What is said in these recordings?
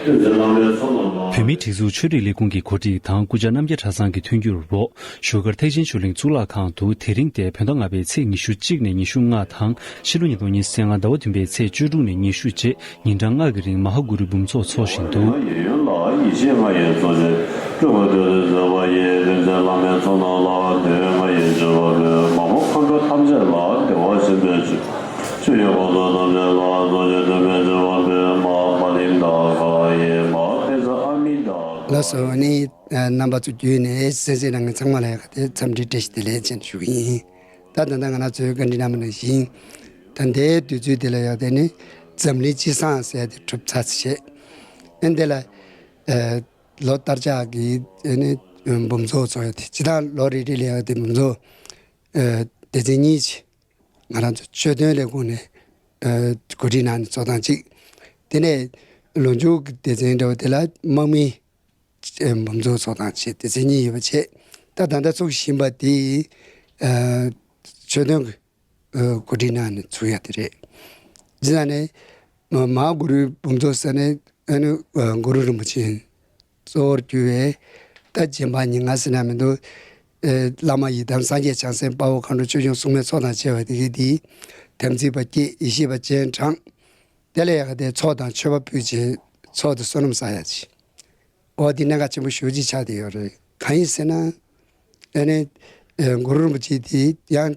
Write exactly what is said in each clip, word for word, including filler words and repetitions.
བོད་མིའི་སྒྲིག་འཛུགས་ཆོས་རིག་ལས་ཁུངས་ཀྱི་གོ་སྒྲིག་དང་སྐུ་བཅར་རྣམ་རྒྱལ་གྲྭ་ཚང་གི་མཐུན་འགྱུར་འོག་ཞོགས་སྒར་ཐེག་ཆེན་ཆོས་གླིང་གཙུག་ལག་ཁང་དུ་དེ་རིང་སྟེ་བོད་ཟླ་ལྔ་པའི་ཚེས་ཉི་ཤུ་གཅིག་ནས་ཉི་ཤུ་ལྔ་དང་ཕྱི་ལོ་ཉིས་སྟོང་ཉི་ཤུ་རྩ་ལྔ་ཟླ་བ་བདུན་པའི་ཚེས་བཅུ་དྲུག་ནས་ཉི་ཤུ་བཅས་ཉིན་གྲངས་ལྔ་གི་རིང་མ་ཧཱ་གུ་རུའི་འབུམ་ཚོགས་འཚོགས་བཞིན་འདུག། ལགས་སོ། ཨ་ནི་རྣམ་པ་ཚོ་བརྒྱུད་ནས་གསན་གཟིགས་གནང་མཁན་ཚང་མ་ལ་ཡག་གི་འཚམས་འདྲི་བཀྲ་ཤིས་བདེ་ལེགས་ཅེས་ཞུ་གི་ཡིན། ད་ད་ལྟ་ང་རང་ཚོས་བཀའ་འདྲི་གནང་བ་ནང་བཞིན། ད་ལྟའི་དུས་ཚོད་འདི་ལ་ཡག་དེ་ནི་འཛམ་གླིང་སྤྱི་བསང་ཟེར་དེ་གྲུབ་ཚར་ཚེ། ཨ་ནི་དེ་ལ་ལོ་ལྟར་ཆགས་ཀྱི་ཨ་ནི་འབུམ་ཚོགས་ཚོགས་ཡག་དེ་སྤྱིར་བཏང་ལོ་རེ་རེ་ལ་ཡག་དེ་འབུམ་ཚོགས་སྡེ་ཚན་གཉིས་ཀྱི་ང་རང་ཚོ་ཆོས་དོན་ལས་ཁུངས་ནས་གོ་སྒྲིག་གནང་ནས་ཚོགས་སྟངས་གཅིག། དེ་ནས་ལོ་མཇུག་གི་སྡེ་ཚན་འདྲ་བོ་དེ་ལ་དམག་མིའི་འབུམ་ཚོགས་ཚོགས་སྟངས་བྱས་ཏེ་མཚན་ཉིད་ཡོད་པ་བྱས། ད་ད་ལྟ་ཚོགས་བཞིན་པ་དེ་ཆོས་དོན་གྱི་གོ་སྒྲིག་གནང་ནས་ཚུགས་ཡ་དེ་རེད། སྤྱིར་བཏང་ནས་མ་ཧཱ་གུ་རུའི་འབུམ་ཚོགས་ཟེར་ནས་ཨ་ནི་གུ་རུ་རིན་པོ་ཆེ་གཙོ་བོར་གྱུར་བའི་ད་རྗེ་འབངས་ཉེར་ལྔ་ཟེར་ན་མི་འདུག། བླ་མ་ཡི་དམ་སངས་རྒྱས་བྱང་སེམས་དཔའ་བོ་མཁའ་འགྲོ་ཆོས་སྐྱོང་སྲུང་མའི་ཚོགས་དང་བཅས་པ་དེ་གའི་དེའི་དམ་ཚིག་པ་བསྐྱེད་ཡེ་ཤེས་པ་སྤྱན་དྲངས། དེ་ལ་ཡག་དེ་ཚོགས་དང་མཆོད་པ་ཕུལ་རྗེས་ཚོགས་དེ་བསོད་ནམས་བསགས་ཡ་ཆེ། འོ་དེ་གནད་འགག་ཆེན་པོ་ཞེ་པོ་ཅིག་ཆགས་བསྡད་ཡོད་རེད། གང་ཡིན་ཟེར་ན། ཨ་ནི་གུ་རུ་རིན་པོ་ཆེ་དེ་ཡང་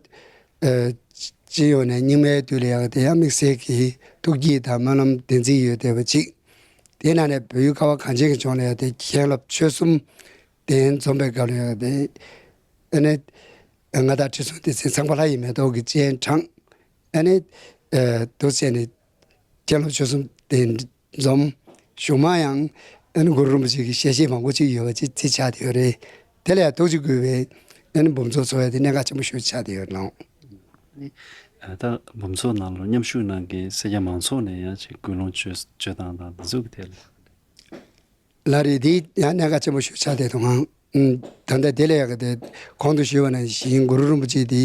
སྤྱི་ཡོངས་ནས་རྙིང་མའི་དུས་ལ་ཡག་དེ་ཡང་དམིགས་བསལ་གྱི་ཐུགས་བསྐྱེད་དང་སྨོན་ལམ་བདེན་ཚིག་ཡོད་བསྡད་པ་ཅིག། དེའི་ནང་ནས་བོད་ཡུལ་ཁ་བ་གངས་ཅན་གྱི་ལྗོངས་ལ་ཡག་དེ་མཁན་སློབ་ཆོས་གསུམ་དེ་འཛོམས་པའི་སྐབས་ལ་ཡག་དེ་ཨ་ནི་མངའ་བདག་ཁྲི་སྲོང་ལྡེ་བཙན་ཚངས་པ་ལྷ་ཡི་མེ་ཏོག་གི་སྤྱན་དྲངས། ཨ་ནི་འདུག་བྱས་ནས་མཁན་སློབ་ཆོས་གསུམ་དེ་འཛོམས། གཞུག་མ་ཡང་ཨ་ནི་གུ་རུ་རིན་པོ་ཆེ་གི་ཞལ་བཞེས་མང་པོ་ཅིག་ཡོད་པ་ཅིག་དེ་ཆགས་བསྡད་ཡོད་རེད། དེ་ལ་ཡང་ཐུགས་རྗེ་དགོས་པའི་ཨ་ནི་འབུམ་ཚོགས་ཚོགས་ཡ་དེ་གནད་འགག་ཆེན་པོ་ཞིག་ཆགས་བསྡད་ཡོད་ལགས། ཨ་ནི་ད་འབུམ་ཚོགས་ནང་ལ་མཉམ་ཞུགས་གནང་མཁན་སེར་སྐྱ་མང་ཚོགས་ནས་ཡང་ཅིག་སྐུལ་སློང་བྱོས་བྱོས་སྟངས་དང་འདི་ཚོ་གི་ཐད་ལ། ལགས་རེད། དེ་ཡང་གནད་འགག་ཆེན་པོ་ཞིག་ཆགས་བསྡད་འདུག་ཨང་། ད་ལྟ་དེ་ལ་ཡག་གི་དེ་གོང་དུ་ཞུས་པ་ནང་བཞིན་གུ་རུ་རིན་པོ་ཆེ་དེ་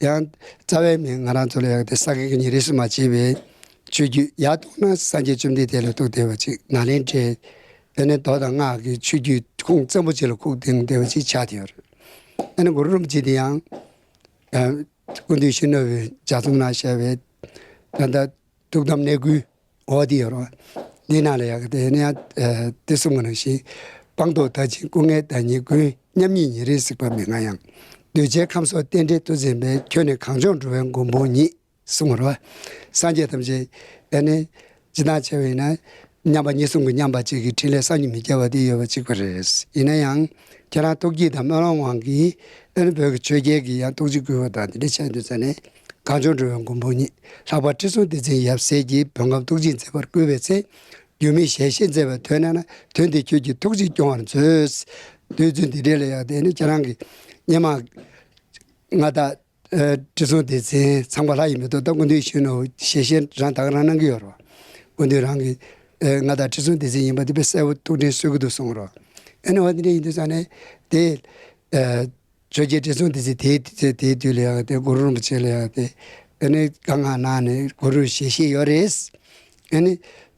ཡང་རྩ་བའི་མིང་ང་རང་ཚོ་ལ་ཡག་གི་དེ་ས་དགེ་བཀའ་རྙིང་རིས་སུ་མ་ཆད་པའི་ཆོས་བརྒྱུད་ཡར་གཏུགས་ན་སངས་རྒྱས་བཅོམ་ལྡན་འདས་ལ་གཏུགས་བསྡད་པ་ཅིག། ནཱ་ལེནྡྲའི་ཨ་ནི་མདོ་དང་སྔགས་ཀྱི་ཆོས་བརྒྱུད་ཁུངས་བཙན་པོ་ཅིག་ལ་ཁུག་ལྡིང་བསྡད་པ་ཅིག་ཆགས་བསྡད་ཡོད་རེད། ཨ་ནི་གུ་རུ་རིན་པོ་ཆེ་དེ་ཡང་སྐུ་མདུན་ཞུ་ནོར་བུའི་ལྗགས་རྩོམ་ནང་བཤད་པའི་ད་ལྟ་ཐུགས་དམ་གནད་བསྐུལ་འོ་དེ་ཡོད་རེད། འདི་ནང་ལ་ཡག་གི་དེ་ནས་ཡང་དེ་གསུང་གི་ནང་བཞིན། སྤངས་རྟོགས་དར་ཞིང་སྐུ་ལྔའི་བདག་ཉིད་ཀུན། མཉམ་ཉིད་ཉེ་རིང་གཟིགས་པ་མི་མངའ་ཡང་། གདུལ་བྱའི་ཁམས་སོགས་རྟེན་འབྲེལ་ཏུ་འཛིན་པའི། ཁྱོད་ནི་གངས་ལྗོངས་འགྲོ་བའི་མགོན་དཔུང་ཉིད། གསུང་གི་རེད་བ། སངས་རྒྱས་ཐམས་ཅད་ཨ་ནི་སྤྱིར་བཏང་བྱས་པ་ཡིན་ན་མཉམ་པ་གཉིས་གསུམ་གྱི་མཉམ་པ་གཅིག་གི་ཕྲིན་ལས་བསམ་གྱིས་མི་ཁྱབ་པ་དེ་ཡོད་པ་གཅིག་པ་རེད། ཡིན་ན་ཡང་ཁྱེད་རང་ཐུགས་བསྐྱེད་དང་སྨོན་ལམ་དབང་གིས་ཨ་ནི་བོད་ཀྱི་ཆོས་རྒྱལ་གྱིས་ཡང་ཐུགས་རྗེ་བསྐུལ་བ་དང་དེ་འདྲ་བྱས་འདུག་ཟེར་ནས་གངས་ལྗོངས་འགྲོ་བའི་མགོན་དཔུང་ཉིད། ལྷག་པར་ཁྲི་སྲོང་ལྡེ་བཙན་ཡབ་སྲས་ཀྱིས་བོད་ཁམས་ཐུགས་རྗེས་མཛད་པར་བསྐུལ་བའི་ཚེ། འགྱུར་མེད་ཞལ་བཞེས་མཛད་པའི་དོན་རྣམས་ན་དོན་འདི་ཁྱོད་ཀྱིས་ཐུགས་རྗེས་སྐྱོང་བར་མཛོད། དུས་ཚོད་འདི་འདྲ་ལ་ཡག་དེ་ནི་ཁྱེད་རང་གི་སྔོན་མ་མངའ་བདག་ཁྲི་སྲོང་ལྡེ་བཙན་ཚངས་པ་ལྷ་ཡི་མེ་ཏོག་ད་སྐུ་མདུན་ཞུས་ནོ་ཞལ་བཞེས་རང་ད་ག་རང་གནང་གི་ཡོད་རེད་བ། སྐུ་མདུན་རང་གི་མངའ་བདག་ཁྲི་སྲོང་ལྡེ་བཙན་ཡིན་པ་དེ་དཔེ་གསལ་པོ་ཐུགས་དྲན་གསོ་གི་འདུག་གསུངས་རེད། ཨ་ནི་འོ་དེ་འདྲ་ཡིན་དུས་ཙང་ནས་དེ་ཆོས་རྒྱལ་ཁྲི་སྲོང་ལྡེ་བཙན་དེའི་དུས་ཚོད་དེའི་དུས་ལ་ཡག་དེ་གུ་རུ་རིན་པོ་ཆེ་ལ་ཡག་དེ་ཨ་ནི་བཀའ་མངགས་གནང་ནས་གུ་རུ་ཞལ་བཞེས་ཡོད་རེད། ཨ་ནི་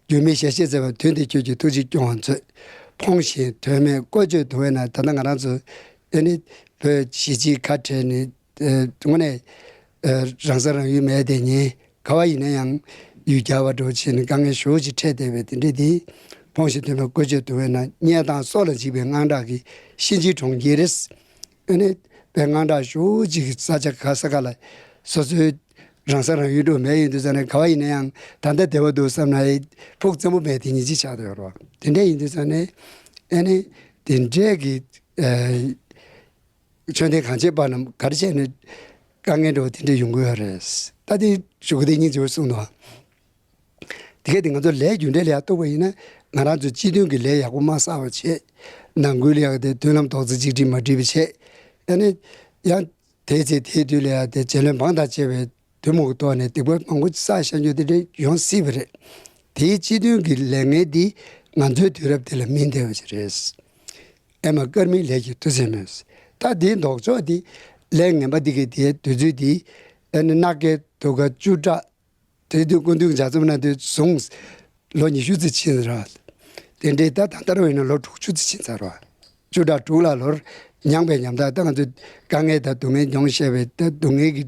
འགྱུར་མེད་ཞལ་བཞེས་མཛད་པའི་དོན་འདི་ཁྱོད་ཀྱིས་ཐུགས་རྗེས་སྐྱོང་བར་མཛོད། ཕོངས་ཤིང་དོན་མེད་བཀོལ་སྤྱོད་དུ་བས་ན། ད་ལྟ་ང་རང་ཚོ་ཨ་ནི་བོད་གཞིས་བྱེས་ཁ་བྲལ་ནས་དངོས་གནས་རང་ས་རང་ཡུལ་མེད་དེ་ཉིན་ག་བ་ཡིན་ན་ཡང་ཡུལ་གྱར་བ་འགྲོ་བྱས་ནས་དཀའ་ངལ་ཞེ་པོ་ཅིག་འཕྲད་བསྡད་པའི་དེ་འདྲ་དེ། ཕོངས་ཤིང་དོན་མེད་བཀོལ་སྤྱོད་དུ་བས་ན། དམྱལ་དང་སྲོག་ལ་འཇིགས་པའི་དངངས་སྐྲག་གིས། གཤིན་རྗེའི་གྲོང་ཁྱེར་རེད། ཨ་ནི་དཔེ་དངངས་སྐྲག་ཞེ་པོ་ཅིག་གི་ས་ཆ་ག་ས་ག་ལ་སོ་སོའི་རང་ས་རང་ཡུལ་འགྲོ་མེད་ཡིན་དུས་ཙང་ནས་ག་བ་ཡིན་ན་ཡང་ད་ལྟ་བདེ་བ་འདུག་བསམ་ན་ཡི་ཕུགས་བཙན་པོ་མེད་དེ་ཉིན་གཅིག་ཆགས་བསྡད་ཡོད་རེད་བ། དེ་འདྲ་ཡིན་དུས་ཙང་ནས་ཨ་ནི་དེ་འདྲས་ཀྱི་ཨ་ཆོས་ལྡན་གངས་ཅན་པ་རྣམས་ག་རེ་བྱས་ནས་དཀའ་ངལ་འདྲ་བོ་དེ་འདྲ་ཡོང་གི་ཡོད་རེད། ད་དེ་ཞུ་གི་དེ་སྙིང་རྗེ་པོ་གསུངས་འདུག་དེ་གས་དེ་ང་ཚོ་ལས་རྒྱུ་འབྲས་ལ་ཡང་གཏུགས་པ་ཡིན་ན་ང་རང་ཚོ་སྤྱི་མཐུན་གྱི་ལས་ཡག་པོ་མ་བསགས་པ་བྱས། ནང་ཁུལ་ལ་ཡག་དེ་མདུན་ལམ་རྡོག་རྩ་གཅིག་སྒྲིལ་མ་སྒྲིལ་བ་བྱས། ཨ་ནི་ཡང་དེའི་ཚེ་དེའི་དུས་ལ་ཡག་དེ་རྗེ་བློན་འབངས་དང་བཅས་པའི་གདུང་མོ་གི་ཐོག་ནས་སྡིག་པ་མང་པོ་བསགས་བཞག་རྒྱུ་དེ་འདྲ་ཡོང་སྲིད་པ་རེད། དེའི་སྤྱི་མཐུན་གྱི་ལས་ངན་འདི་ང་ཚོའི་དུས་རབས་འདི་ལ་མིན་བསྡད་པ་ཞིག་རེད། ཨེ་མ་སྐར་མའི་ལས་ཀྱི་མཐུ་རྩལ་མོད། ད་འདིའི་ལྡོག་ཕྱོགས་འདི་ལས་ངན་པ་འདི་གའི་དེའི་དུས་ཚོད་འདི་ཨ་ནི་སྣ་བརྒྱད་དུས་སྐབས་བཅུ་ཕྲག་དེ་དུས་སྐུ་མདུན་ལྗགས་རྩོམ་གནང་དུས་བཟུང་ལོ་ཉི་ཤུ་ཙམ་ཕྱིན་ར། དེ་འདྲའི་ད་ད་ལྟ་རུ་ཡིན་ན་ལོ་དྲུག་ཅུ་ཙམ་ཕྱིན་ཚར་བ། བཅུ་ཕྲག་དྲུག་ལྷག་ལོར་མྱངས་པའི་ཉམ་ཐག་ད་ང་ཚོས་དཀའ་ངལ་དང་སྡུག་བསྔལ་མྱོང་ཤེས་པའི་ད་སྡུག་བསྔལ་གྱི་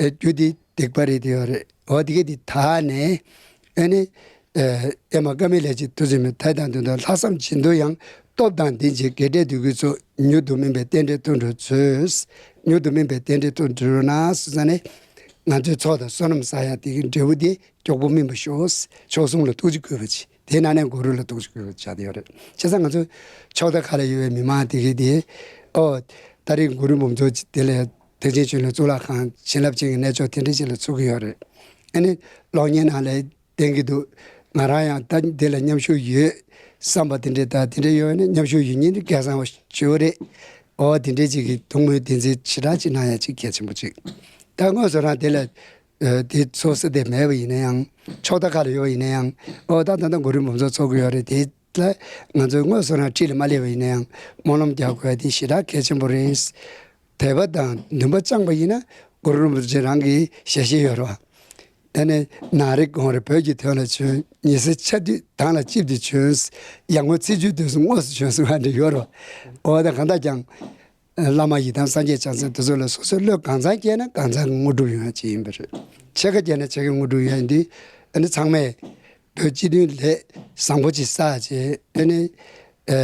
རྒྱུ་དེ་སྡིག་པ་རེད་དེ་ཡོད་རེད། འོ་དེ་གས་དེ་དག་ནས་ཨ་ནི། ཨེ་མ་ཀ་མི་ལས་ཀྱི་ཐུགས་རྗེ་མེད་ཐའི་དང་དོན་དུ་ལྷག་བསམ་བྱིན་དུ་ཡང་། སྟོབས་དང་ལྡན་ཅིང་དགེ་འབྲས་འདོད་དགུའི་ཚོགས། མྱུར་དུ་སྨིན་པའི་རྟེན་འབྲེལ་ཐོབ་འགྲོ་ཚུལ། མྱུར་དུ་སྨིན་པའི་རྟེན་འབྲེལ་ཐོབ་འགྲོ་ན་སུ་ས་ནས་ང་ཚོའི་ཚོགས་དང་བསོད་ནམས་བསགས་ཡ་དེ་གི་འབྲས་བུ་དེ་མགྱོགས་པོ་སྨིན་པ་ཤོག། མཆོག་གསུམ་ལ་ཐུགས་རྗེ་གུས་པ་ཅིག་དེ་ནང་ནས་གུ་རུ་ལ་ཐུགས་རྗེ་གུས་པ་ཆགས་བསྡད་ཡོད་རེད། བྱས་ཙང་ང་ཚོ་ཕྱོགས་མཐའ་ཁག་ལ་ཡོད་པའི་མི་མང་དེ་གི་དེ་ཨོ་ད་རེས་གུ་རུ་འབུམ་ཚོགས་དེ་ལས་ཐེག་ཆེན་ཆོས་གླིང་གཙུག་ལག་ཁང་བྱིན་རླབས་ཅན་གྱི་གནས་མཆོག་དེ་འདྲ་ཅིག་ལ་ཚུགས་ཀྱི་ཡོད་རེད། ཨ་ནི་གློག་བརྙན་ནང་ལ་བསྟན་གྱི་འདུག་ང་རང་ཡང་ད་འདི་ལ་མཉམ་ཞུགས་ཡོད་བསམ་པ་དེ་འདྲས་ད་དེ་འདྲས་ཡོད་ན་མཉམ་ཞུགས་ཡོད་མཁན་དེ་སྐལ་བཟང་བ་ཞིག་རེད། འོ་དེ་འདྲས་ཅིག་གི་ཐུགས་སྨོན་བདེན་ཚིག་ཞེ་དྲག་ཅིག་གནང་ཡ་ཅིག་གལ་ཆེན་པོ་ཅིག་ད་དངོས་སུ་རང་དེ་ལ་ཨ་དེ་ཚོགས་ས་དེ་མེད་པ་ཡིན་ན་ཡང་ཕྱོགས་མཐའ་ཁག་ལ་ཡོད་པ་ཡིན་ན་ཡང་འོ་ད་ད་ལྟ་གུ་རུ་འབུམ་ཚོགས་ཚོགས་ཀྱི་ཡོད་རེད། དེ་ལ་ང་ཚོས་དངོས་སུ་རང་འཁྲིས་ལ་མ་སླེབས་པ་ཡིན་ན་ཡང་སྨོན་ལམ་རྒྱག་དགོས་ཡ་དེ་ཞེ་དྲག་གལ་ཆེན་པོ་རེད། དད་པ་དང་འདུན་པ་བཅངས་པ་ཡིན་ན་གུ་རུ་རིན་པོ་ཆེ་རང་གི་ཞལ་བཞེས་ཡོད་རེད་བ། དེ་ནས་ནགས་རི་དགོང་རི་བོད་ཀྱི་དོན་ལ་བྱོན། ཉི་ཟེར་འཆར་དུས་མདངས་ལ་གཅིག་ཏུ་བྱོན། ཡར་ངོ་ཚེས་བཅུའི་དུས་སུ་དངོས་སུ་བྱོན་གསུང་བ་འདྲ་ཡོད་རེད་བ། འོ་ད་གང་ལྟར་ཀྱང་བླ་མ་ཡི་དམ་སངས་རྒྱས་བྱང་སེམས་དེ་ཚོ་ལ་སོ་སོའི་བློས་གང་བྱུང་བསྐྱེད་ན་གང་བྱུང་གི་དངོས་གྲུབ་ཡོང་ཡ་ཅིག་ཡིན་པ་རེད། ཕྱེད་ཀ་བསྐྱེད་ན་ཕྱེད་ཀའི་དངོས་གྲུབ་ཡོང་ཡ་ཡིན་དུས་ཨ་ནི་ཚང་མས་བོད་སྤྱི་མཐུན་ལས་བཟང་པོ་ཅིག་བསགས་བྱས་ཨ་ནི་ཨ་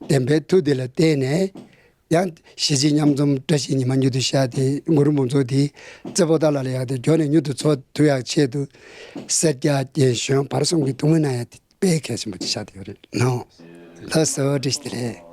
བདེན་པའི་མཐུ་དེ་ལ་བརྟེན་ནས། ཡང་གཞིས་བྱེས་མཉམ་འཛོམས་བཀྲ་ཤིས་ཉི་མ་མྱུར་དུ་ཤར་ཏེ་གུ་རུ་འབུམ་ཚོགས་འདི་རྩེ་པོ་ཏཱ་ལ་ལ་ཡག་སྟེ་མགྱོགས་ནས་མྱུར་དུ་ཚོགས་ཐུབ་ཡག་ཆེད་དུ་སེར་སྐྱ་རྒན་གཞོན་བར་གསུམ་གྱིས་ཐུགས་སྨོན་གནང་ཡག་དེ་དཔེ་གལ་ཆེན་པོ་ཅིག་ཆགས་བསྡད་ཡོད་རེད་ནོ། ལགས་སོ། བཀྲ་ཤིས་བདེ་ལེགས།